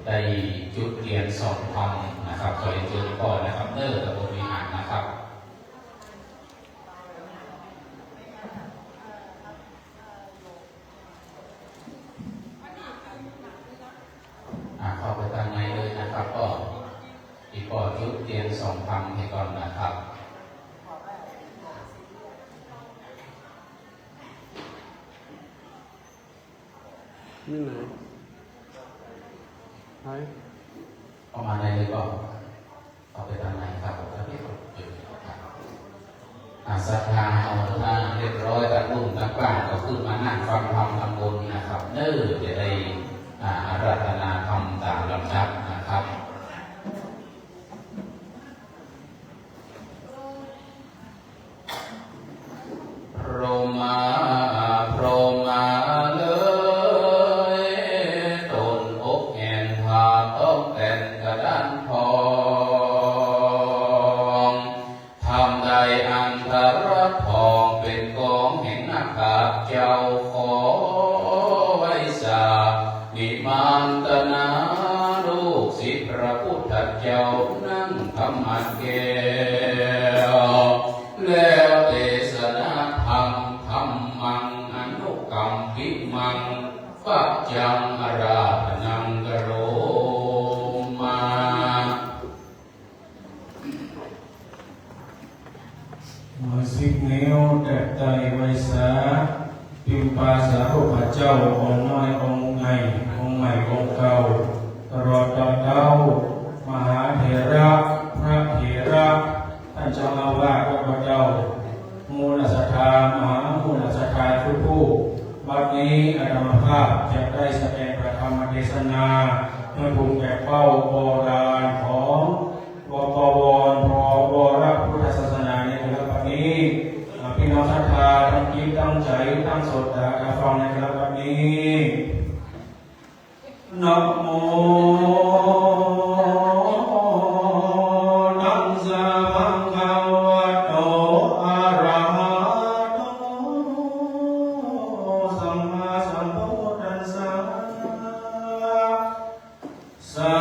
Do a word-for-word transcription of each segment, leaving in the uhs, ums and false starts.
ได้จุดเตียนส่องธรรมนะครับ ขอเรียนเชิญป้อนะครับ เน้อ ตำบลวิหารนะครับ อ่า เข้าไปตังในเลยนะครับป้อ อีป้อจุดเตียนส่องธรรมให้ก่อนนะครับ นี่ไหน ไหน เข้ามาในเลยป้อ เข้าไปตังในครับ อ่า ศรัทธาเฮาตังเรียบร้อย ตังลุ่มตังป้างก็ขึ้นมานั่งฟังธรรมตังบนนะครับ เน้อ จะได้ อ่า อาราธนาธรรมต๋ามลำดับนะครับ พรหมา พรหมาเอ๋ย ต้นอกแอ่นผาดต้องแต๋นกระดานทอง ธรรมใดอันทะรัตน์ทอง เป๋นกองแห่งนักขัตเจ้า ขอไหว้สา นิมานตนา ลูกศิษย์พระพุทธเจ้า นั่งธรรมะแก้ว แล้วเตสนาธรรม ธัมมังอนุกัมปิมัง ปัจจังอาราธนังกะโรมา หมายสิบนิ้ว แตะไตร่ไหว้สา ปิมปาสารูปเจ้า องค์น้อยองค์ใหญ่ องค์ใหม่องค์เก่า ตลอดเต๊า มหาเถระ พระเถระ ต้านเจ้าอาวาสข้าพเจ้า มูลศรัทธา มหามูลศรัทธาทุกผู้ บัดนี้อาตมาภาพจะได้แสดงพระธรรมเทศนา เพื่อผูกแก่เป้าโบราณของ วปวร พวรพุทธศาสนาในเวลาบัดนี้ อ่า พี่น้องศรัทธาตั้งจิตตั้งใจ๋ ตั้งสดตาฟังในเวลาบัดนี้ นะโมตัสสะภะคะวะโต อะระหะโต สัมมาสัมพุทธัสสะ สั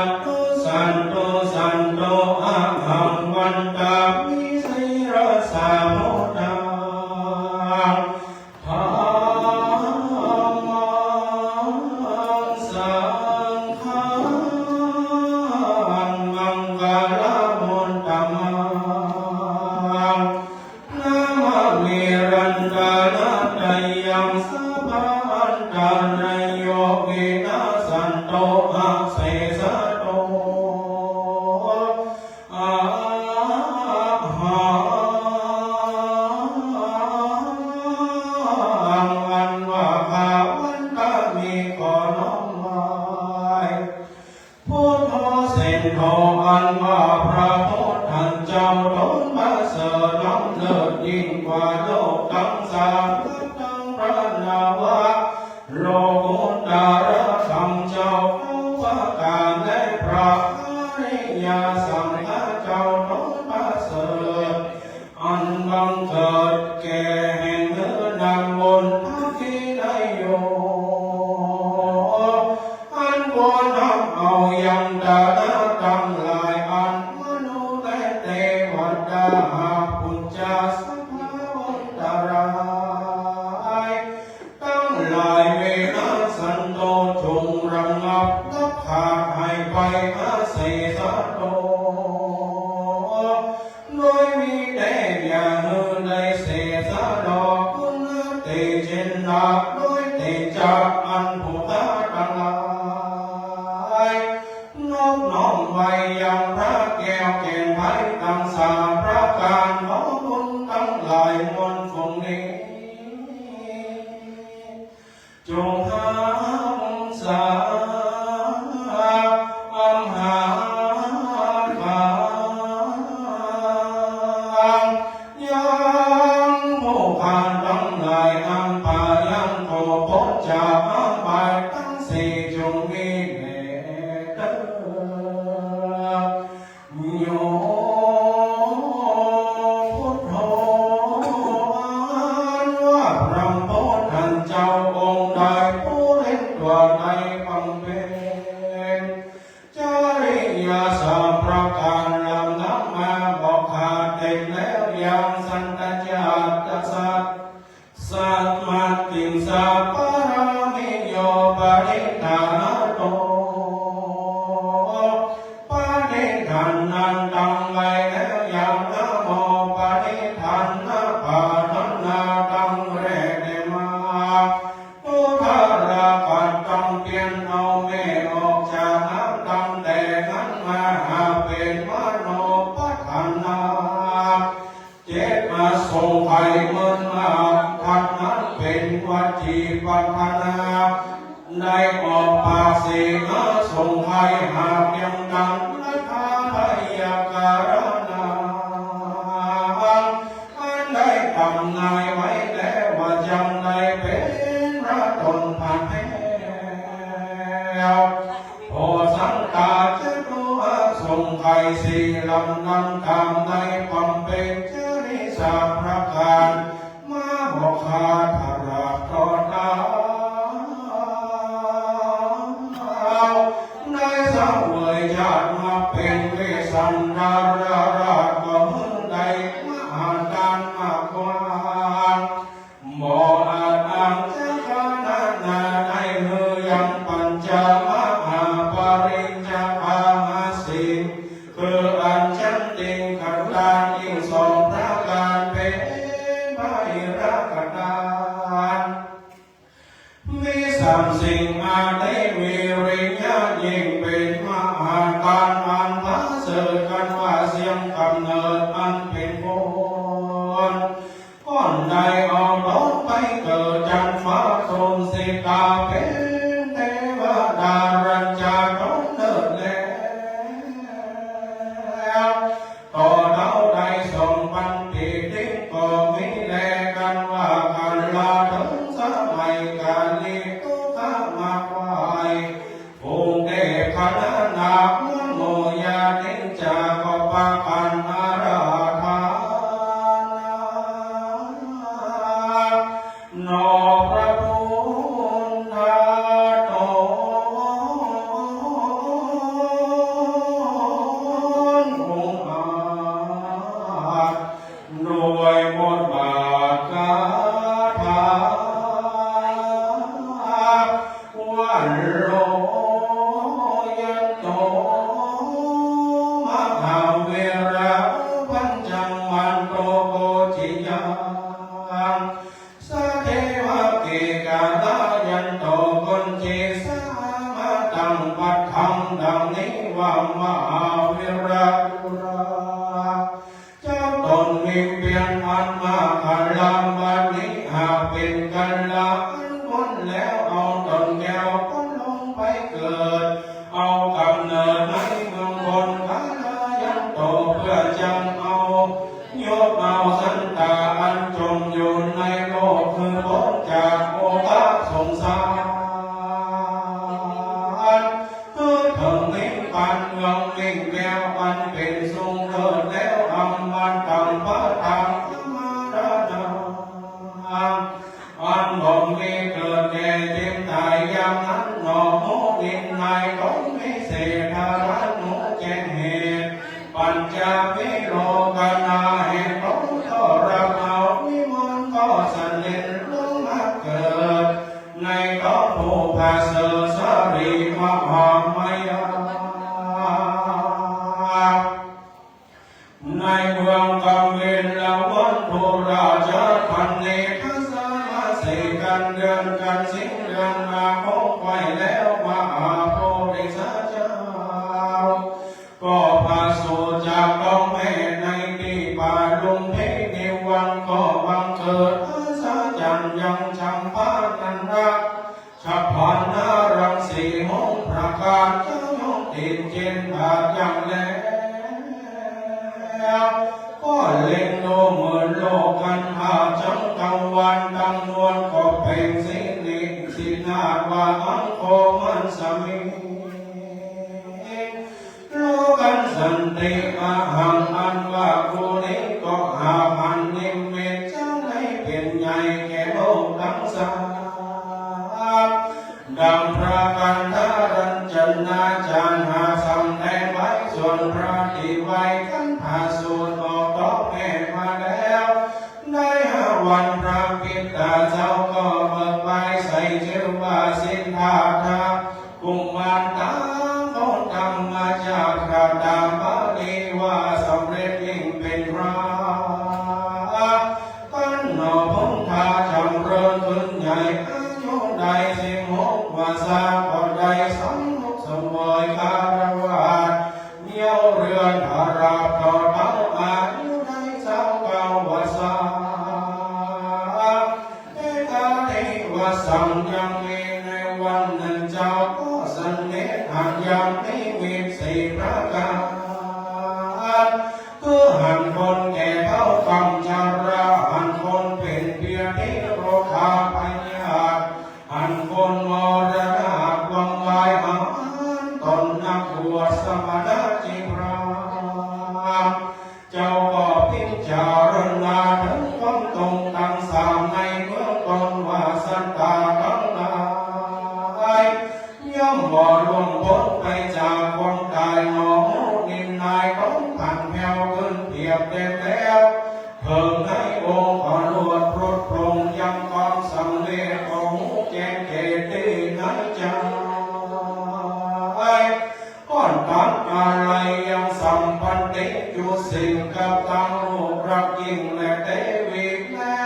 ตตุ สัตตุ สัตตุ อะหัง วันตามิ สีลัสสะ พุทธัง ธัมมัง สังฆัง มังคะละมุตตะมัง นะมะ นิรันตะนะตะยัง สัพพะอันตะราโย วินาสสันตุ อะเสสะตุ อะหัง อันว่าข้าวันตะมีขอน้อมไหว้ พุทโธ เส้นทางอันว่าพระพุทธเจ้าต๋นประเสริฐล้ำเลิศยิ่งกว่าโลกตังสาม ตังพระนวะ โลกุตตะระธรรมเจ้า เก้าประก๋าน และพระอริยสังฆะเจ้าต๋นประเสริฐ อันบังเกิดแก่แห่งเฮือนนำบนพระที่ได้อยู่ อันควรนำเอายังตานาตังหลาย อันมนุษย์และเตวดา หากปุจจาสภาวันตราย ตังหลายวินาสสันตุ จงระงับดับขาดหายไป อะเสสะตุ โดยมีแต๊อย่าหื้อได้เสสะดอก คุณเตเจนะ โดยเตจะอันผู้ข้าตังหลาย นบน้อมไหว้ยังพระแก้วแก่นไพรตังสามประก๋าน ขอบุญตังหลายมวลฝูงนี้ จงฮักษา อำหากัง ยังผู้ข้าตังหลาย อันปายังก็ป๊นจากอบายตังสี่ จงมีแด่เธอ โย พุทโธ อันว่าพระพุทธเจ้าองค์ใด ผู้เล่นตัวในบำเพ็ญ ฐานะโต ปณิธานนั้นตั้งไว้แล้วอย่างนั้นหนอ ปณิธานนั้นปรารถนาตั้งแรกแต่มา ทุรกันดารตั้งเปียรเอาแม่ออกจากน้ำตั้งแต่นั้นมาหากเป๋นมโนพัฒนา เจตนาสงไขยเหมือนมาก พัฒนาเป๋นวจีพัฒนา ได้ออกปากเสนาสงไขยหากยังตั้งรัฐาพยากรณา อันได้ทำนายไว้แล้วว่าจักได้เป๋นพระตนผัดแท้ โพสังตาจะรู้ว่าสงไขยสี่ลำนั้นตามได้บำเพ็ญจริยาประการ มาบอกข้าทราบต่อเต้า ได้เสวยชาติมาเป๋นเวสสันดรราช ก็เมื่อได้มหาทานมากกว้าง บ่อาจอ้างจะขนาดนาได้หื้อยังปัญจมหาปริญญาภาสิทธิ์ คืออัญชติงคทานยิ่งสองประการเป๋นไพรกทาน มีสามสิ่งอันได้วิริยะยิ่งเป๋นมหาทานอันประเสริฐกันว่าเสี้ยงกำเนิดอันเป๋นคน คนใดเอาตนไปเกิดจั้นฟ้าสุสิตาเป๋นเทวดารัญจาตนเลิศแล้ว ต่อเต้าได้สองปันปีติก็มีแลกันว่ากัลลาถึงสมัยกาลีตุกขมากวาย องค์เทพขนานามโนญาติงจากก็ปากันอาราธนา นอพระพุทธตนองค์อาจ ด้วยบทบาทคาถา วันโลยันโต มหาวีระ ปัญจมันโต โกจิยัง สะเทวะเกกาลายันโต คนที่สามารถตั้งปัดทำดังนี้ว่ามหาวีระจุรา เจ้าตนมีเปียรอันมากขลาบัดนี้หากเป๋นกัลลาอันพ้นแล้วเอาตนแก้วพ้นลงไปเกิด เอากำเนิดในเมืองบนกาลายันโต เพื่อจักเอายกเอาสันตาอันจมอยู่ในโลกคือพ้นจากโอฆะสงสาร เถิงนิพพานเมืองมิ่งแมวอันเป๋นสุขเลิศแล้วอำมาตย์ตังพระธรรมมรณะ อันบ่มีเกิดแก่เจ็บตายอย่างนั้นหนอ มุนินายตนวิเศษฐารานุแจ้งเหตุ ปัญจวิโลกนาแห่งตนก็รับเอานิมนต์ก็เสด็จลงมาเกิด ในตนผู้ประเสริฐสรีมหามายา ในเมืองกบิลวัตถุราชธานี พระสามาสีกันเดือนกันสิงเดือนมาคงไว้แล้วมหาโพธิสัตว์เจ้า ก็ประสูติจากท้องแม่ในที่ป่าลุมพินีวัน ก็บังเกิดอัศจรรย์ยังฉัพพะนันทะ ฉัพพะนรังสีหงส์ประกาศ เจ้ายกตินเจนบาทอย่างแล ก็เล็งดูเหมือนโลกันธาตุจักกังวาลตังมวล ก็เปล่งสิริสินาถว่า อังโคมัสสมิง โลกัสสันติอะหัง อันว่ากูนี้ก็หากหันนิมิตจักได้เป๋นใหญ่แก่โลกตังสาม ดังพระกันธรัญจนาจารย์หากสำแดงไว้ ส่วนพระที่ไว้กันธสูตรออกต่อแม่มาแล้ว ได้ห้าวันพระปิดตาเจ้าก็เบิกบานใส่จื้อว่าสิทธัตถะ กุมารทั้งหมดธรรมชาติ กล่าวตามบาลีว่าสำเร็จยิ่งเป็นพระ กัณฑ์หนอพุทธาจำเริญขึ้นใหญ่ อายุได้สิบหกวรรษา ก็ได้สำนึกเสวยคารวะ เยี่ยวเรือนถราบต่อเต้า อายุได้ซาวเก้าวรรษา เอกาทิวสัง ยังมีในวันหนึ่ง เจ้าก็สังเกตหันยังนิมิตสี่ประการ คือหันคนแก่เฒ่าก่ำชรา หันคนเป๋นเปียที่โรคาพยาธิ หันคนมรณะวังวาย หันต๋นนักบวชสมณะจีพรามณ์ เจ้าก็พิจารณาเถิงความตรงตังสามในเบื้องต้นว่า สัตตาตังหลาย ย่อมบ่ล่วงป๊นไปจากความต๋ายหนอ นินนายต้องผันแผ้วขึ้นเปรียบเต็มแล้ว เถิงในองค์ขอรวดพรุดพรงยังความสำเร็จของแจ้งเกตตี้ในใจ ก้อนตังอาลัยยังสัมพันติจุสิ่งกับตังลูกรักยิ่งและเตวิแล้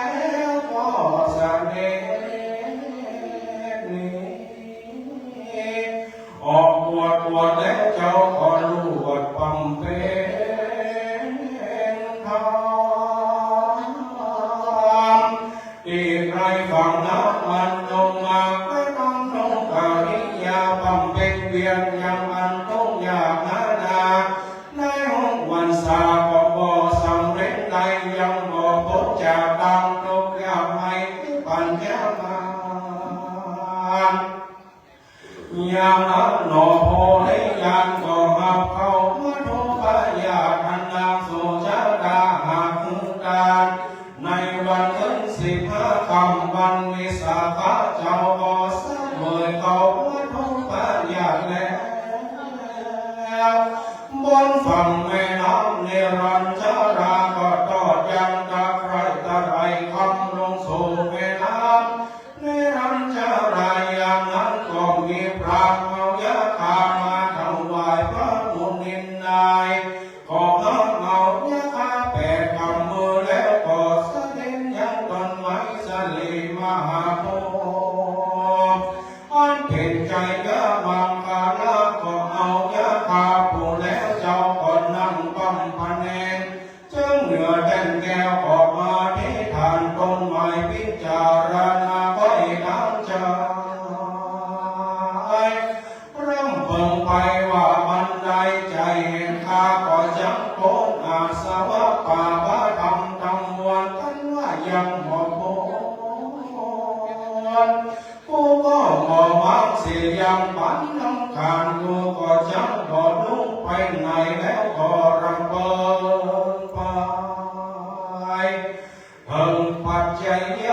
วก็เสด็จหนี ออกบวช บวชแล้วเจ้าก็ลวดบำเพ็ญธรรม ตี้ไกลฝั่งน้ำอันลงมา ก็ต้องลงกริยาบำเพ็ญเวียนยังอันทุกข์ยากนานา ในหกวรรษาก็บ่สำเร็จได้ ยังบ่ป๊นจากความทุกข์ยากในปัญญามาร ยามนั้นหนอโพธิญาณก็หับเข้าวัตถุพยาธิอันนางสุชาดาหากหื้อตาน ในวันขึ้นสิบห้าค่ำวันวิสาขะ เจ้าก็เสวยเข้าวัตถุพยาธิแล้ว บนฝั่งแม่น้ำเนรัญชารา ก็ทอดยังตะไคร่ตะไลคำลงสู่แม่น้ำ เนรัญชารายามนั้นก็มีพราหมณ์เอายาคามาถวายพระมุนินนาย ก็หับเอายาคาแปดกำมือแล้วก็เสด็จยังต้นไม้สาลีมหาโพธิ์ อันเป๋นชัยยะมังคละ ก็เอายาคาปูแล้วเจ้าก็นั่งบำเพ็ญ จึงเหนือแท่นแก้วออกมาอธิษฐานต้นไม้พิจารณาไว้ดังใจ รำพึงไปว่าบันไดใจ๋แห่งข้าก็จักป๊นอาสวะปาปะธรรมทั้งมวล ตันว่ายังบ่ป๊น กูก็บ่มักเสียยังปันรำคาญ กูก็จักบ่ลุกไปไหนแล้วก็รำเบิงไป เถิงปัจจัยญ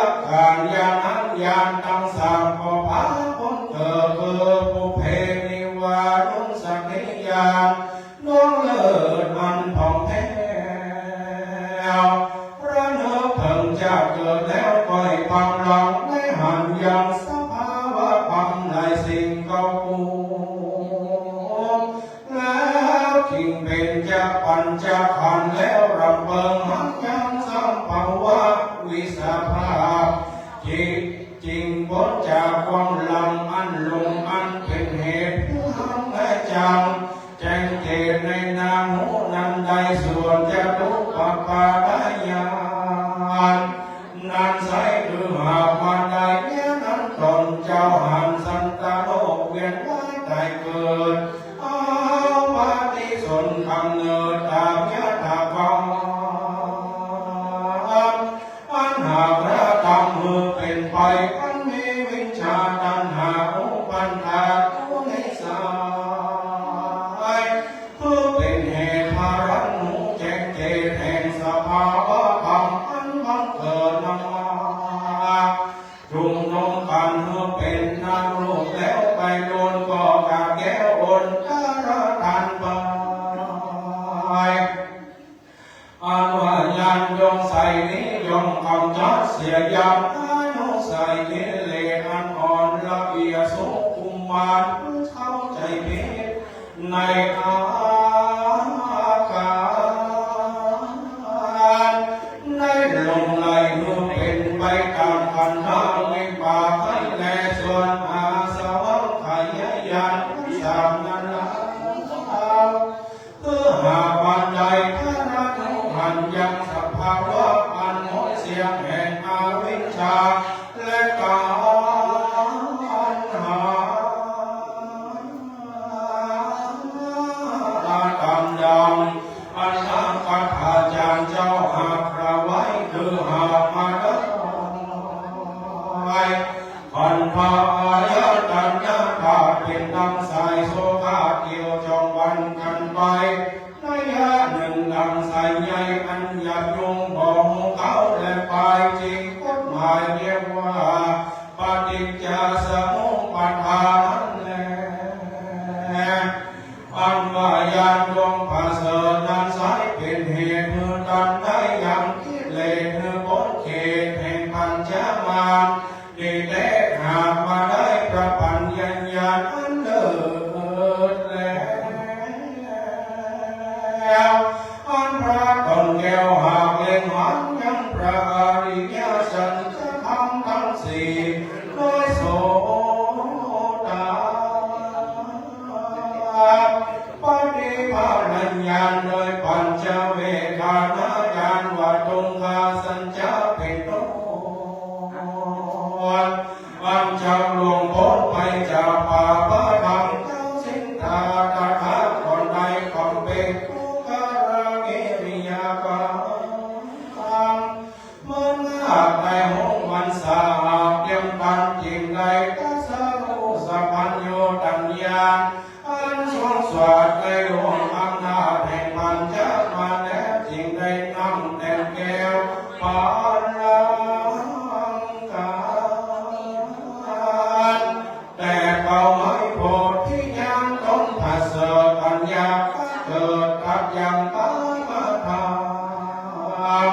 าณ ยามนั้นญาณตังสามก็ปรากฏเกิด คือปุพเพนิวารุสักขีญาณ ดวงเลิศอันผ่องแผ้ว ระนึกเถิงจะเกิดแล้วค่อยปรางหลัง ได้หันยังสภาวะธรรมหลายสิ่งเก่ากู แล้วจึงเป๋นจะปัญจขันธ์แล้วรำเบิงหันยังสภาวะวิสภาพ จิตจึงป๊นจากความหลงอันหลงอันเป๋นเหตุหื้อหันและจำ แจ้งเกตในนามหูนั้นได้ส่วนจตุปปาทญาณ นั้นไซร้ คือหากมาได้เมื่อนั้นตนเจ้าหันสัตว์โลกเวียนว่ายต๋ายเกิด เอาปฏิสนธิกำเนิดต๋ามยถากรรม อันหากพระธรรมหื้อเป๋นไป อันมีวิชชาตัณหาอุปัฏฐาทุนิสัย คือเป๋นเหตุพารันหูแจ้งเกตแห่งสภาวะธรรมอันบังเกิดนำมา จุ่มนมปั่นหื้อเป๋นนางลูกแล้วไปโดนก็กาแก้วอนตรธานไป เ ในอาการ ได้หลงไหลหื้อเป๋นไปต๋ามขันธ์ห้าวิปากขันธ์แล ส่วนอาสวังขยญาณสามนั้นแล้ว เปื้อหากวันใดถ้าเราหันยังสภาวะอันหมดเสี้ยงแห่งอวิชชาและตัณหา ต๋ามดังอัตถกถาจารย์เจ้าหากกล่าวไว้ คือหากมาได้ ขันธอายตนะธาตุเป๋นดังสายโสภาเกี่ยวจองวันกั๋นไป นัยยะหนึ่งดังสายใยอันหยาบลงบ่ฮู้เข้าและปลาย จริงกฎหมายเรียกว่า ปฏิจจสมุปปาทานั้นแล อันว่าญาณดวงประเสริฐนั้นไซร้เป๋นเหตุหื้อตันได้ยังกิเลสหื้อป๊นเขตแห่งปัญจมาร นี้แต๊ หากมาได้พระปัญญญาอันเลิศแล้ว อันพระต๋นแก้วหากเล็งหันยังพระอริยสัจธรรมตังสี่ โดยโสตา ปัตติภาณญาณโดยปัญจเวทนาญาณ ว่าทุกขาสัจจะเป๋นต้น อันเจ้าล่วงป๊นไปจากบาปธรรมทั้งสิ้น ตถาคตได้บำเพ็ญทุกขกิริยากรรม เมื่อนาคได้ฮุ้งพรรษาหากเตรียมตัน จึงได้ตรัสรู้สัพพัญญูตญาณ อันสูงสวัสดิ์ในหลวงอำนาจแห่งปัญจมารแล้ว จึงได้นั่งแต้มแก้วปัญญาลังกา แต่เป้าหมายโพธิญาณตนประเสริฐ ปัญญาเกิดดับยังกามธรรม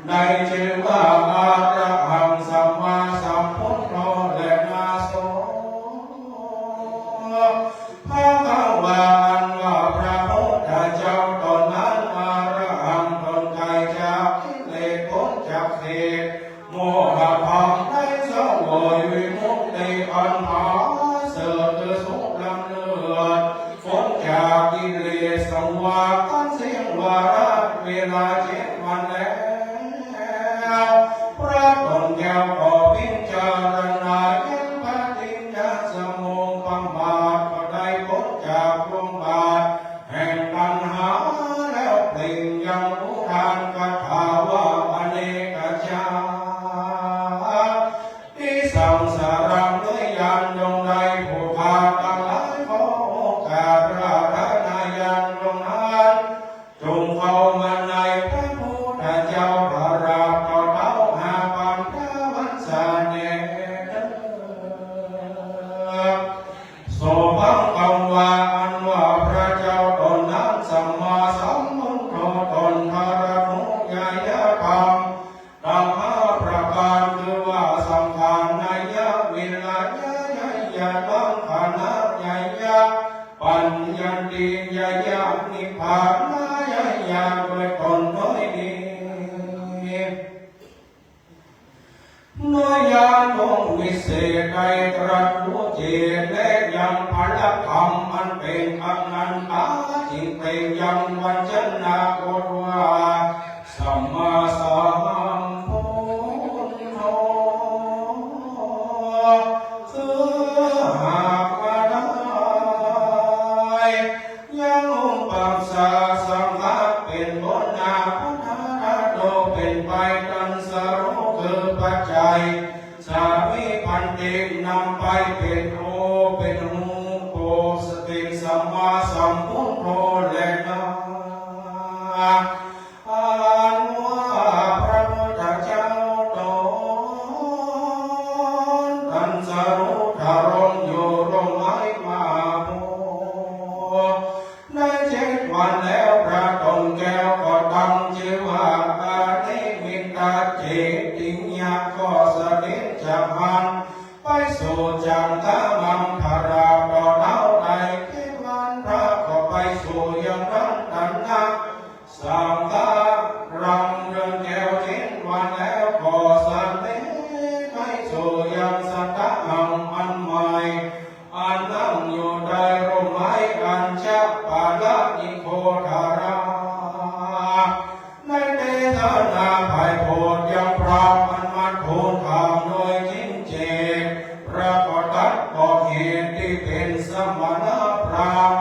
ได้จื้อว่าอะระหังสัมมาสัมพุทโธแลนา โสภะคะวา อันว่าพระพุทธเจ้าตนนั้น อะระหัง ตนไกลจากกิเลส ป๊นจากเขตโมหะธรรม ได้เสวยวิมุตติอันผาเสริฐ คือสุขล้ำเลิศ ป๊นจากกิเลสสังวาส อันสิ้นวาระเวลาเจ็ดวันแล้ว พระต๋นแก้วก็พิจารณายังปฏิจจสมุปบาท ก็ได้ป๊นจากความบาปแห่งตัณหาแล้ว เปล่งยังอุทานคาถาว่า อเนกชาติ ติสังสารัง ด้วยญาณดวงใด ผู้ข้าตังหลายขอโอการาธนาญาณดวงนั้น จงเข้ามาในพระพุทธเจ้า ตราบเท่าเท่าห้าปันพระวรรษาแน่เทอญ โสภะคะวา อันว่าพระเจ้าตนนั้น สัมมาสัมพุทโธ ตนตรัสรู้ญาณธรรม ตังห้าประก๋าน คือว่าสังขารนัยยะ วิญญาณนัยยะ ขันธนัยยะ ปัญญัตตินัยยะ นิพพานัยยะ โดยตนโดยดี ด้วยญาณองค์วิเศษได้ตรัสรู้แจ้ง และยังพละธรรมอันเป๋นอนันตา จึงเปล่งยังวจนะโอษฐ์ว่า สัมมาสัมพุทโธ คือหากว่าได้ ยังองค์ปัจจาสังฆะเป๋นหัวหน้า พุทธาโตเป๋นไปตรัสรู้คือปัจจัย สามีพันเตนำไปเป๋นโอ เป๋นฮู โปสติสัมมาสัมพุทโธแลนา อันว่าพระพุทธเจ้าตนตรัสรู้ตรงอยู่ร่มไม้มหาโพธิ์ ในเจ็ดวันแล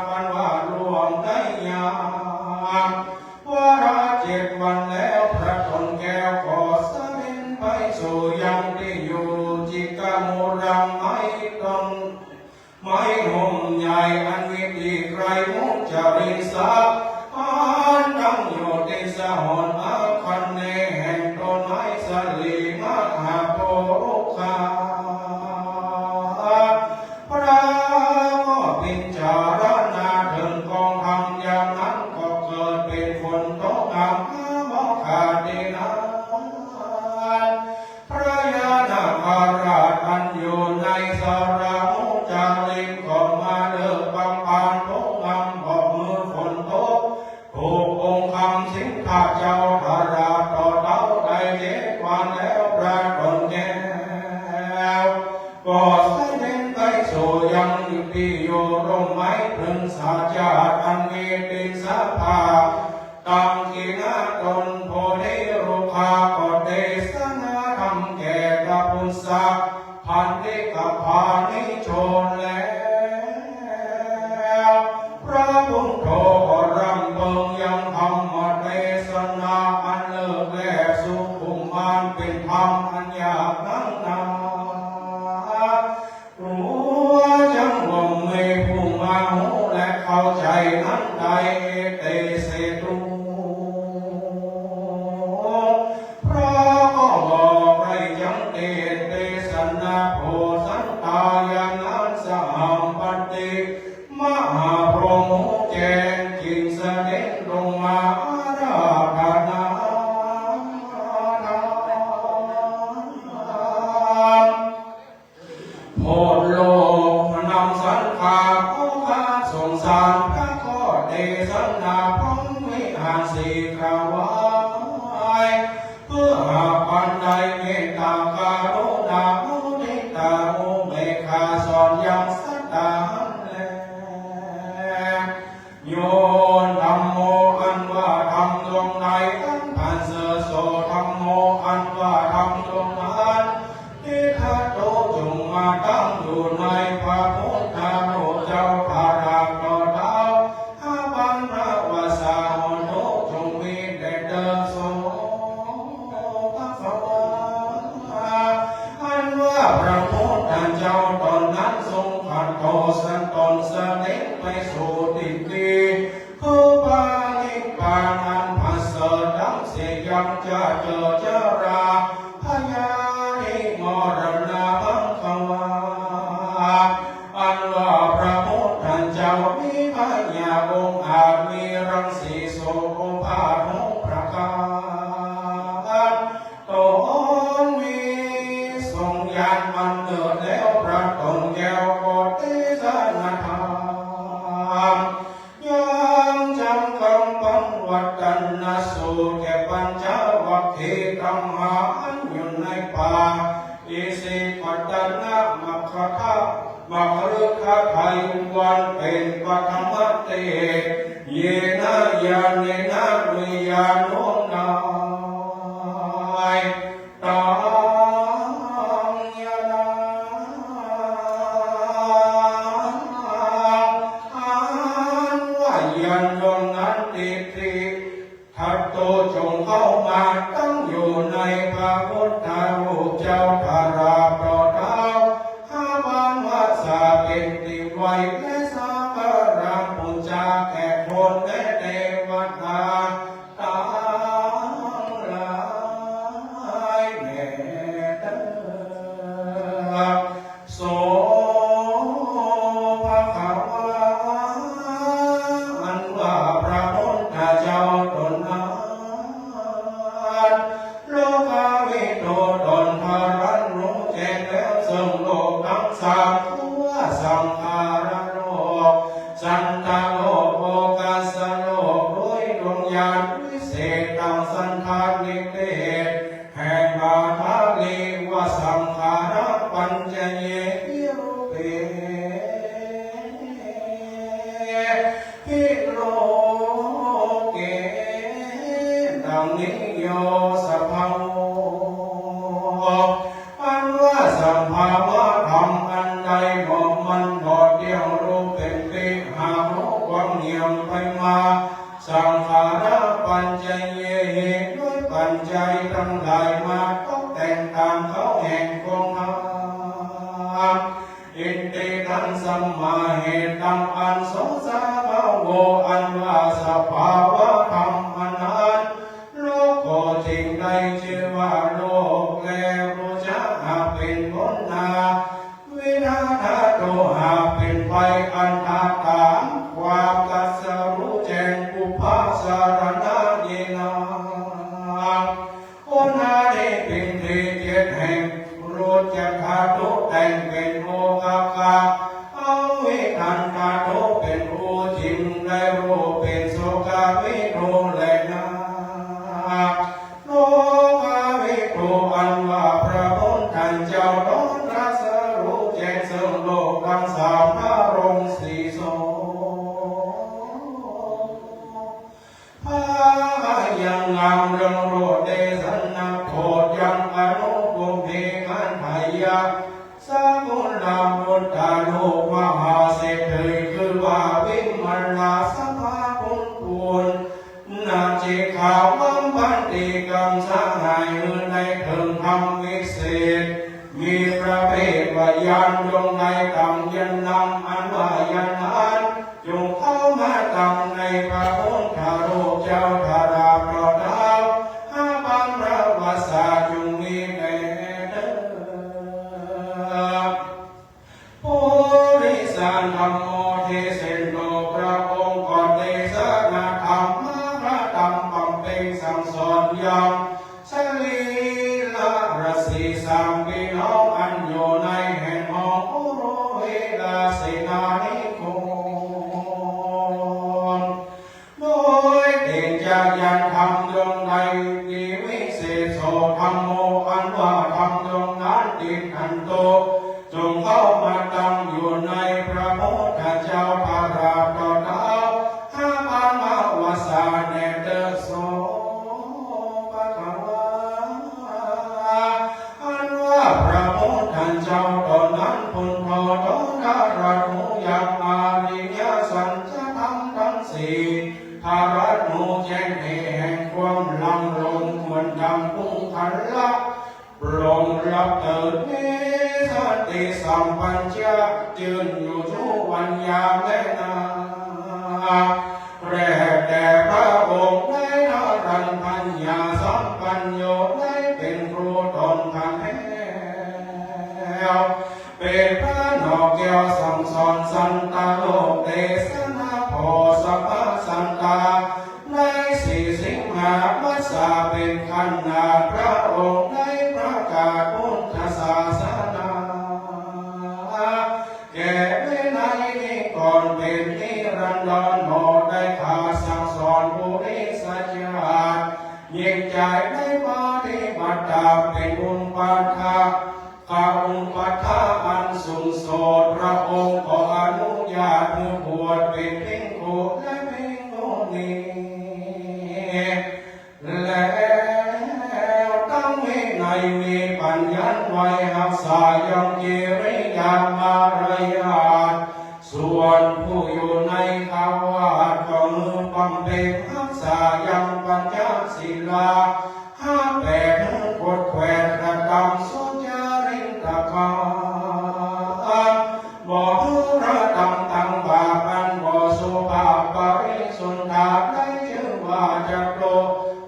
กันว่าล่วงได้ยาม วาระเจ็ดวันแล้วพระตนแก้วก็เสด็จไปสู่ยังตี้อยู่ จิกมูรังไม้ต้น ไม้โฮมใหญ่อันมีตี้ไกลมุจลินสะพานตั้งอยู่ตี้สหนอาคเนย์แห่งต้นไม้สลีมหาโพคา พระก็พิจารณาเถิงกองธรรมยามนั้นก็เกิดเป๋นฝนตกหนักหาบ่ขาดตี้นั้น พระยานาคราชอันอยู่ในสระมุจลินก็มาเลิกบังปานทุกงำบอกเมื่อฝนตก ถูกองค์คำสิงห์เจ้าทราบต่อเต้าได้เจ็ดวันแล้วพระตนแก้ว ก็เสด็จไปสู่ยังตี้อยู่ร่มไม้พฤกษาจาดอันมีตี้สภา ตังกินะต้นโพธิรุกขาก็เตสนาธรรมแก่พระพุทธะพันธิกพานิชนแล้ว พระพุทโธก็ร่ำเปิงยังธรรมเตสนาอันเลิศแลสุขุมมานเป๋นธรรมอันยากนักหนา กลัวจักบ่มีผู้มาฮู้และเข้าใจ๋นั้นได้ เอเตเสตุ พระก็บอกได้จักเตสน์เตสนาโพธันตายานัสสะหัมปันติ มหาพรหมแจ้งจึงเสด็จลงมาอาราธนาธรรม โพธิโลกนำสังฆาโภคาสงสารพระก็เตสนาพรหมวิหารสีถวาย เพื่อหากบันไดเมตตากรุณามุทิตาอุเบกขาสอนยังสัตตาหันแล โย ธัมโม อันว่าธรรมดวงในอันประเสริฐ โส ธัมโม อันว่าธรรมดวงนั้น ติฏฐัตโต จงมาตั้งอยู่ในพระพุทธรูปเจ้าทารักต่อเต้า อาบังนาวาสาโหตุ จงมีแด่เธอ โส ภะคะวา อันว่าพระพุทธเจ้าตนนั้นทรงผัดโตสันตนเสด็จไปสู่ทิฏฐิ คือพระนิพพานอันประเสริฐดังสิ้นยังจะเจอจราพยาธิมรณะ ภะคะวา อันว่าพระพุทธเจ้ามีพญาองค์อาจมีรังสีโสภาหกประการ ตนมีทรงญาณอันเลิศแล้วพระตนแก้วก็เตสนาธรรม ยังจำกำปังวัตนสูตรแก่ปัญจวัคคีย์ตังหลายอันอยู่ในป่า อิสิปตนมัคคะ มัคคฤคไทยวันเพ็ญปฐมเต เยนะญาเณนะวิญญาณโนนาย ตังญาณัง อันว่าญาณดวงนั้น ติฏฐิ ทัตโต จงเข้ามาตั้งอยู่ในพระพุทธรูปเจ้าทาราบต่อเต้า หาบังวาสาเป็นตี้ไหว้และสักการะปู๋จาแก่คนและเตวดาตังหลายแด่เธอ โส ภะคะวา อันว่าพระพุทธเจ้าตนนั้น โลกาวิทูตนทรันรู้แจ้งแล้วซึ่งโลกตังสามทั่วสังขารโลก สัตตโลก โอกัสสโลก ด้วยดวงญาณวิเศษตังสันธานิเทศ แห่งบาทาลีว่าสังขาระปัญจเย วิรูเป วิโลเก ดังนี้ โย สภาวก อันว่าสภาวะธรรมอันใดบ่มันบ่เตี้ยง รูปเป๋นติ หา ยังไปมา สังขาระปัจจเยหิ ด้วยปัจจัยตังหลายมาตกแต่งต๋ามเขาแห่งกองธรรม อินทรีย์ตังสัมมาเหตุตัง อันสงสาภาโว อันว่าสภาวะธรรมอันนั้น โลกก็จริงได้จื้อว่าโลก แลรู้จักหากเป๋นผลนา วินาทาโตหากเป๋นไป อันตาตามความตรัสรู้แจ้ง ปุพพะสารณะเยนะ อุณาทิปินทิเจ็ดแห่ง รู้จักธาตุแต่งเป๋นโอคะกะ อวิทันธาตุเป๋นผู้จิม ได้รู้เป๋นโสกะวิทูแลนา โสกะวิทูอันว่าพระพุทธเจ้าต๋นตรัสรู้แจ้งซึ่งโลกตังสาม พระองค์สี่ทรง พายังงามเรื่องโลกเตสะนะโพชฌังอนุปุพเพขันธะยะ สกุลบุตรลูกมหาเศรษฐี คือว่าวิมลาสภาคุณปูน นาจิกขาวัมพันติกังสหาย หื้อได้เถิงธรรมวิเศษ มีพระเภทว่าญาณดวงใดต๋ามญาณนั้น อันว่าญาณนั้น จงเข้ามาตั้งในพระพุทธรูปเจ้า ตราบเต้าหาปางพระวสสา จงมีแด่เธอ ปุริสะธัมโม เทเสโน พระองค์ก็เตสนาธรรม พระธรรมบำเพ็งสั่งสอนยัง สรีละราศีสามพี่น้อง อันอยู่ในแห่งห้องปุโรหิตราชเสนานิคม โดยเตชะญาณธรรมดวงใด ติวิเศษโสธัมโม อันว่าธรรมดวงนั้นติดตันโต จงเข้ามาตั้งอยู่ในพระพุทธเจ้า ตราบเต้าหาปางพระวสสาแน่เตอ โสภะคะวา อันว่าพระพุทธเจ้าต๋นนั้นพุทโธต๋นตรัสฮู้ยังอริยสัจธรรมตังสี่ ตรัสฮู้แจ้งเหตุแห่งความหลังหลง เหมือนดังปุงคละ ปลงรับเถิด เวสติสัมปัญจะ จื้นอยู่จุวัญญาแลนา แรกแต่พระองค์ได้นรัญปัญญาสัมปัญโญ ได้เป๋นครูต๋นทันแล้ว เป๋นพระนอกแก้วสั่งสอนสัตว์โลก เตสนาผ่อสรรพสัตว์ ในสี่สิงหาพรรษาเป๋นขันนา พระองค์ได้ประกาศพุทธศาสนา แก่วินัยนิกรเป๋นนิรันดร บ่ได้ขาดสั่งสอนปุริสชาติ ยิ่งใหญ่ในปฏิบัติตามเป๋นอุปัฏฐะ กะอุปัฏฐะอันสูงโสด พระองค์ก็อนุญาตหื้อบวชเป๋นภิกขุและภิกขุณี แล้วตั้งวินัยมีปัญญัติไว้ฮักษายังกิริยามารยาท ส่วนผู้อยู่ในคฤหัสถ์ก็หื้อบำเพ็ญฮักษายังปัญจศีลา ห้ามแปดหื้อกฎแขวนกระตำสุจริตกรรม บ่หื้อกระตำตังบาปอันบ่สุภาพ ปริสุทธาได้จื้อว่าจตุ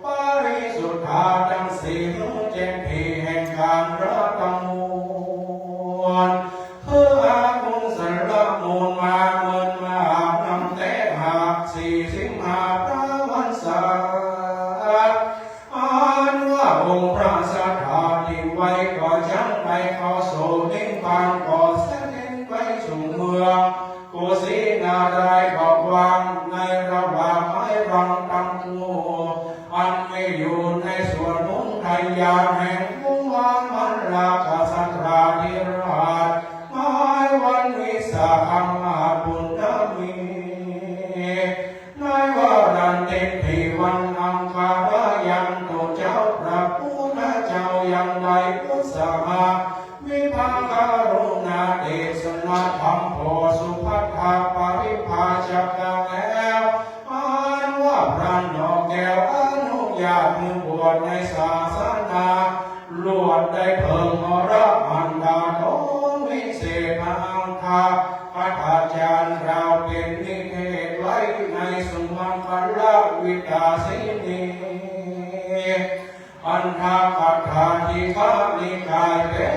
ปริสุทธาตังสี่ หื้อแจ้งที่แห่งก๋านกระตำมวล เปื้ออกุศลมูลมาเมินมานำแต่หาก สี่สิงหาพระวรรษา อันว่าองค์พระสัตถาธิไว้ก็จักได้เข้าสู่นิพพาน ก็เสด็จไปสู่เมืองกุสินาราก็วางในระหว่างไม้วังตังคู่ อันมีอยู่ในสวนมุนทยาแห่งวงวานมัลลากษัตราธิราช หมายวันวิสาขมาสปุณณมี ในวาระเพ็ญที่วันอังคาร ยังตัวเจ้าพระพุทธเจ้ายังได้อุตสาหะวิภาคกรุณาเตสนาธรรมโพธิสุภัททปริภาชกะแล แล้วอนุญาตหื้อบวชในศาสนา ลวดได้เผิงอรหันตาต๋นวิเศษอังคา อาจารย์กล่าวเป๋นนิเทศไว้ในสุมังคลวิกาสินี อัฏฐกถาทีฆนิกายเป๋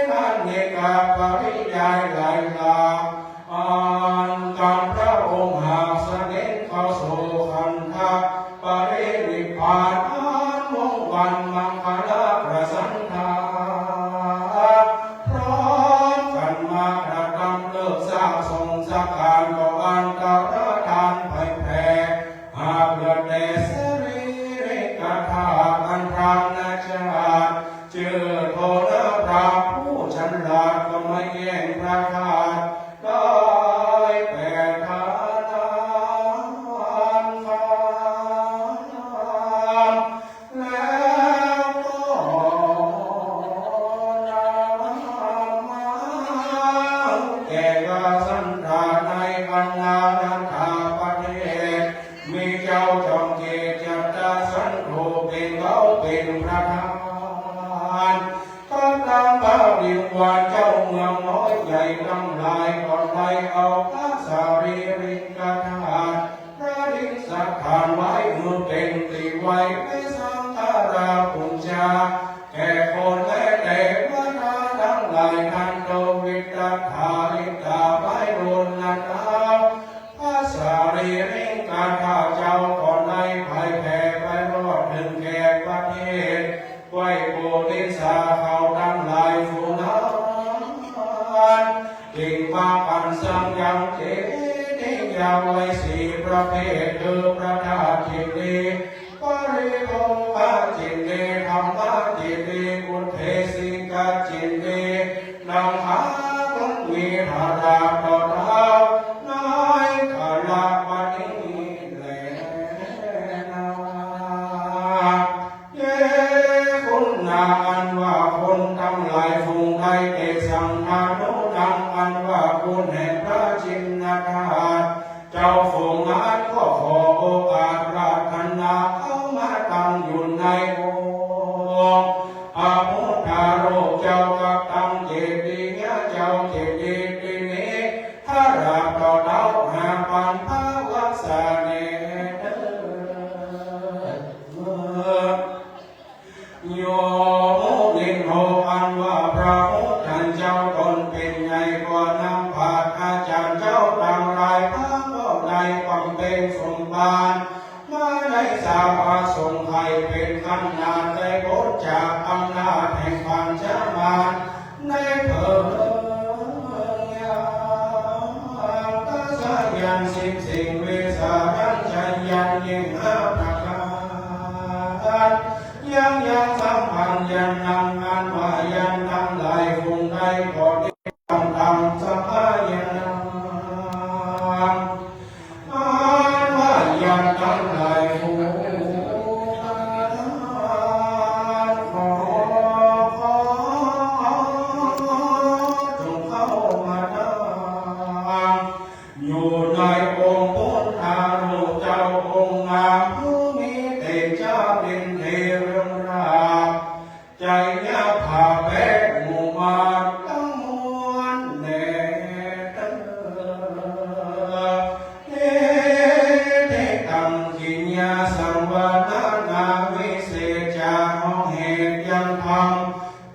นอันเนกปริยายหลายหลาก อันกำพระองค์หากเสด็จเข้าสู่ขันธปรินิพพานอันวงศ์วันมังคลประสันถา พร้อมกั๋นมากระทำเลิกสร้างสงฆ์สักการต่ออันตรธานไพแผ่ หากเหลือแต่สรีริกธาตุอันพรางนาชาติ จื้อโทษนะพระผู้ฉลาดก็มาแย่งพระธาตุได้แปดธาตุ แล้วก็นำมาแก่กษัตริย์ในอาณาถประเทศ มีเจ้าจอมเกศจัตตาสันโธเป๋นเขาเป๋นประธาน ก็ตามพระบิดาเจ้าเมืองน้อยใหญ่ตังหลายก็ได้เอาพระสารีริกธาตุ ประดิษฐานไว้หื้อเป๋นตี้ไหว้ในสังฆราชปู๋จา แก่คนและเตวดาตังหลาย ทันโตวิตถาริตาไพบูรณาเต้า พระสารีริกธาตุเจ้าก็ได้ไพแผ่ไปรอดเถิงแก่ประเทศ ไหว้ปุริสาเขาตังหลายฝูงนั้น จึงปากั๋นสร้างยังเจดีย์ใหญ่ไว้สี่ประเภท คือพระธาตุเจดีย์ ปริโภคเจดีย์ ธัมมเจดีย์ อุเทสิกเจดีย์ ดังหาคนมีพระราบต่อเท้าในคราบัดนี้แลนา เย คุณนาอันว่าคนตังหลายฝูงใด เตสัง ธานุนัง อันว่าคุณแห่งพระชินธาตุ เจ้าฝูงนั้นก็ขอโอกาสปรารถนาเข้ามาตั้งอยู่ในองค์พระพุทธรูปเจ้า กับตั้งเจดีย์เจ้า เจดีย์ตี้นี้ ถ้าหากต่อเท้าหาปันภาวัสสะแน่เตอ โย มุนินโท อันว่าพระพุทธเจ้าต๋นเป๋นใหญ่กว่านำพาอาจารย์เจ้าตังหลาย พระก็ได้บำเพ็ญสมภารมาในสาพระสงฆ์ไขเป๋นขนาดได้ป๊นจากอำนาจแห่งปัญจมาร ในเถิงยาม ทัสสะยันต์สิบสิ่ง วิสารัญจะยันต์ยิ่งห้าประก๋าน ยังยังสัมพันธ์ยันต์นัง อันว่ายันต์ตังหลายฝูงใดก็ดี ตังตังสัมมายันต์นัง อันว่ายันต์ตังหลายฝูง ขอ ขอ จงเข้ามาตั้งอยู่ในองค์พุทธานุเจ้าองค์งาม ผู้มีเตจาเด่นเด่นเรืองรา ไจยะภาแปะหมู่มารตังมวลแน่เตอ เอเตตัง กิริยาสังวาทานา วิเศษจาห้องเหตุยังธรรม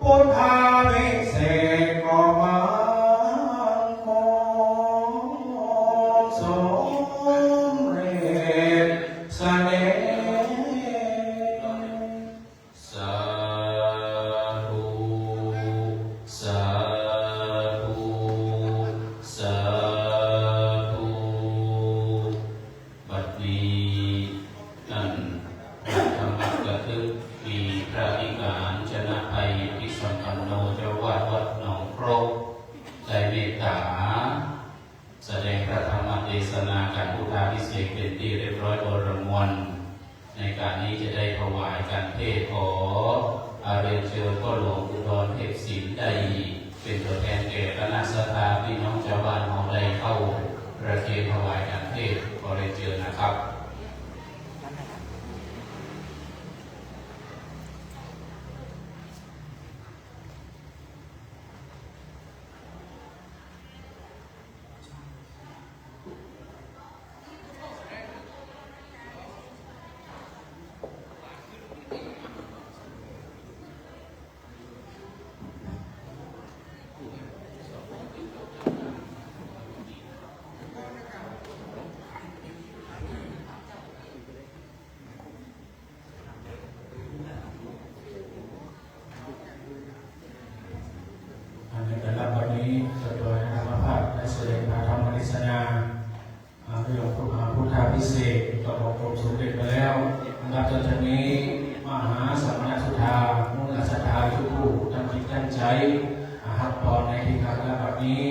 พุทธาวิเศษก็บังคมสมเร็จเสน่ห์ สาธุ สาธุ สาธุ บัดนี้นั้น พระธรรมกถึก มีพระวิหารชนะภัยพิสัมปันโน เจ้าอาวาสวัดหนองครก ได้เมตตา แสดงพระธรรมเตสนา การพุทธาภิเษกเป๋นตี้เรียบร้อย วรมวล ในการนี้จะได้ถวายการเทศน์ ขอเรียนเจิญพ่อหลวงอุดรเทพศิลป์ ได้เป๋นตั๋วแทนแก่คณะศรัทธาพี่น้องจาวบ้านเฮาได้เข้าประเคนถวายการเทศน์ ขอเรียนเจิญนะครับ ทาพิเศษกก็ครบสมเร็จไปแล้ว ลำดับต่อจากนี้ มหาสมณสุธา มูลศรัทธาทุกผู้ตั้งจิตตั้งใจ๋ อาฮับตอนในที่ข้าพเจ้าบัดนี้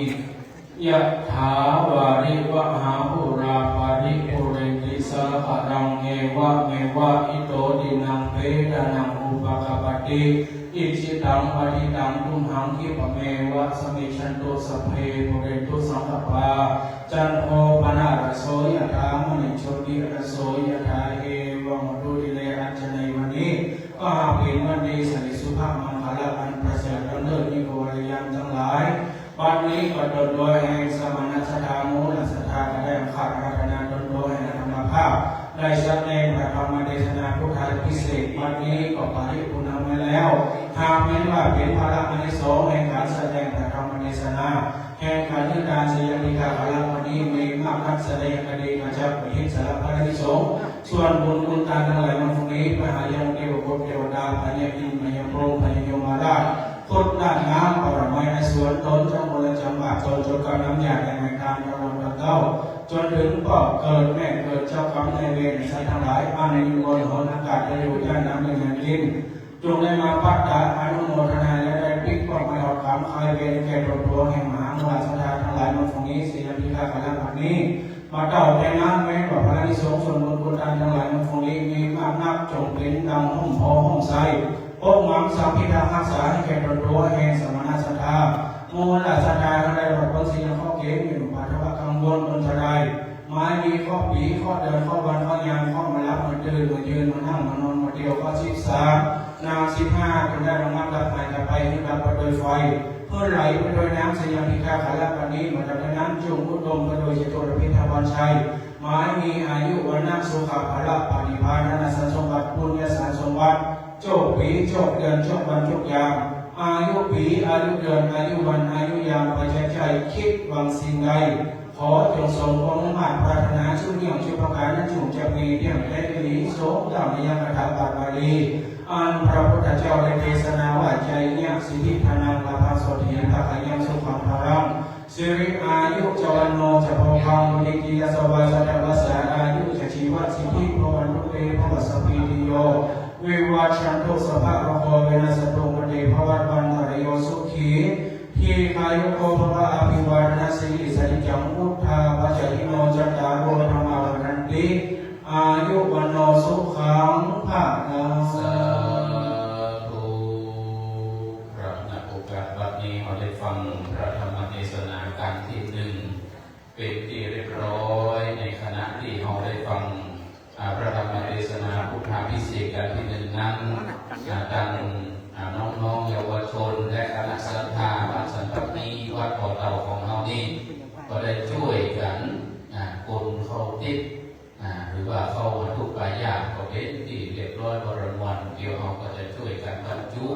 ยะถา วาริวะหา ปูรา ปะริปูเรนติ สาคะรัง เอวะเมวะ อิโต ตินัง เปตานัง อุปะกัปปะติ อิจฉิตัง ปัตถิตัง ตุมหัง คิปะเมวะ สะมิชชันตุ สัพเพ ปูเรนตุ สังกัปปา จันโท ปะนะระโส ยะถา มะณิ โชติระโส ยะถา เอวัง มะตุ ติเร อัจจะเน วันนี้ก็หาเป๋นวันดี สิริสุภาพมังคละอันประเสริฐล้ำเลิศยิ่งกว่าวันยามตังหลาย บัดนี้ก็ตนโตแห่งสมณศรัทธา มูลศรัทธา ก็ได้อาราธนาตนโตแห่งอาตมาภาพ ได้แสดงพระธรรมเทศนาพุทธาภิเษก บัดนี้ก็ปริปูรณ์ไว้แล้ว หากแม้นว่าเป๋นผละอานิสงส์แห่งก๋านแสดงพระธรรมเทศนา แห่งก๋านเฮือตานสยามพิธีคาละวันนี้ มีมากนัก แสดงคติมาจากประเทศสารพัดอานิสงส์ ส่วนบุญคุณทานตังหลายวันพรุ่งนี้ พระหายังเทวบุตรเทวดา พญาอินทร์ พญาพรหม พญายมราช คดราชงาม ปรมัยในสวนตน จังหวัดจังหวัดตน จนกำน้ำยาแห่งแม่ทานตลอดทั้งเก้า จนถึงปอกเกิดแม่เกิด เจ้ากรรมนายเวรสัตว์ทั้งหลาย อันอยู่บนหนอากาศ จะอยู่ใต้น้ำเดือดดิน จงได้มาปัตตาอนุโมทนา และได้ปิ๊กป้องไปออกกรรมคลายเวรแก่ตนตัวแห่งมหามูลศรัทธาทั้งหลาย มาฝั่งนี้ สยามพิธีคาละบัดนี้ มาเต้าแต่นั้นแม้ว่าพระนิสงฆ์ส่วนบุญคุณทานทั้งหลาย มาฝั่งนี้ มีมากนัก จงเป๋นดังห้อมพอห้อมใส ปกหมังสังพิทักษ์ฮักษา ให้แก่ตนตัวแห่งสมณศรัทธา มูลศรัทธาทั้งหลาย ปลอดพ้นสิ่งข้อเก๋ง มีอุปาทวะกังวลอันตราย หมายมีข้อปี ข้อเดือน ข้อวัน ข้อยาม ข้อมาหลับมาตื่น มายืน มานั่ง มานอน มาเตียว ข้อสิบสาม นางสิบห้า จงได้ระงับดับหายไป หรือดับไปโดยไฟ เพื่อไหลไปโดยน้ำ สยามพิธีคาละบัดนี้ มาดับในน้ำ จงอุดมไปโดยจตุรพิธพรชัย หมายมีอายุ วรรณะ สุขะ พละ ปฏิภาณ ธนสารสมบัติ ปุญญสารสมบัติ โจกปี โจกเดือน โจกวัน โจกยาม อายุปี อายุเดือน อายุวัน อายุยาม ไปใจ๊ใจ๋ คิดหวังสิ่งใด ขอจงสมความมุ่งมาดปรารถนา ทุกอย่างทุกประก๋าน นั้นจงจะมีเตี้ยงแต๊อีหลี สมดังในยคาถาบาทบาลี อันพระพุทธเจ้าได้เทศนาว่า ไชยยะสิทธิธนัง ลาภะโสตถี ภะคะยัง สุขัง พลัง สิริอายุจ วัณโณ จะ โภคัง วะฒันติ ยะสะวา สัตตะวัสสะ อายุจะ จีวะสิทธิ ภะวันตุ เต ภะวะ สัพพีติโย วิวัชชันตุ สัพพะโรโค วินัสสะตุ มา เต ภะวัตวันตะราโย สุขี ทีฆายุโก ภะวะ อภิวาทะนะสีลิสสะนิจจัง วุฑฒาปะจายิโน จัตตาโร ธัมมา วัฑฒันติ อายุ วัณโณ สุขัง พะลัง สาธุ ครับ ณ โอกาสบัดนี้ เฮาได้ฟังพระธรรมเทศนาก๋านตี้นึ่ง เป๋นตี้เรียบร้อย ในขณะตี้เฮาได้ฟัง อ่า พระธรรมเทศนาพุทธาภิเษกก๋านตี้นึ่งนั้น อ่า ตัง อ่า น้องๆ เยาวชน และคณะศรัทธา วัดสันตะพี วัดบ่อเต่าของเฮานี้ ก็ได้จ้วยกั๋น อ่า คนเข้าติ๊บ อ่า หรือว่าเข้าวัตถุปายาตก็เป๋นตี้เรียบร้อย บริวาร เดี๋ยวเฮาก็จะจ้วยกั๋นบรรจุ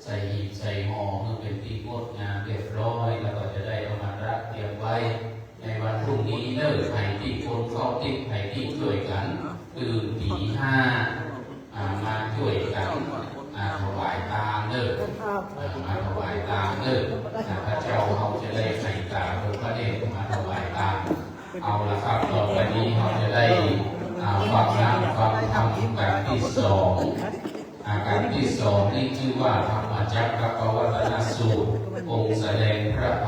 ใส่หีบใส่ห่อหื้อเป๋นตี้งดงามเรียบร้อย แล้วก็จะได้เอามาตระเตรียมไว้ในวันพรุ่งนี้เน่อ ใผตี้คนเข้าติ๊บ ใผตี้จ้วยกั๋นตื่นตี๋ห้า อ่า มาจ้วยกั๋น อ่า ถวายตางเน่อ อ่า มาถวายตางเน่อ อ่า พระเจ้าเฮาจะได้ใส่ตาองค์พระเดชมาถวายตาง เอาละครับ ต่อไปนี้เฮาจะได้ อ่า ฟังนะ ฟังธรรมก๋านตี้สอง อ่า ก๋านตี้สองนี้จื้อว่า ธรรมจักรกัปปวัตตนสูตร องค์แสดงพระธรร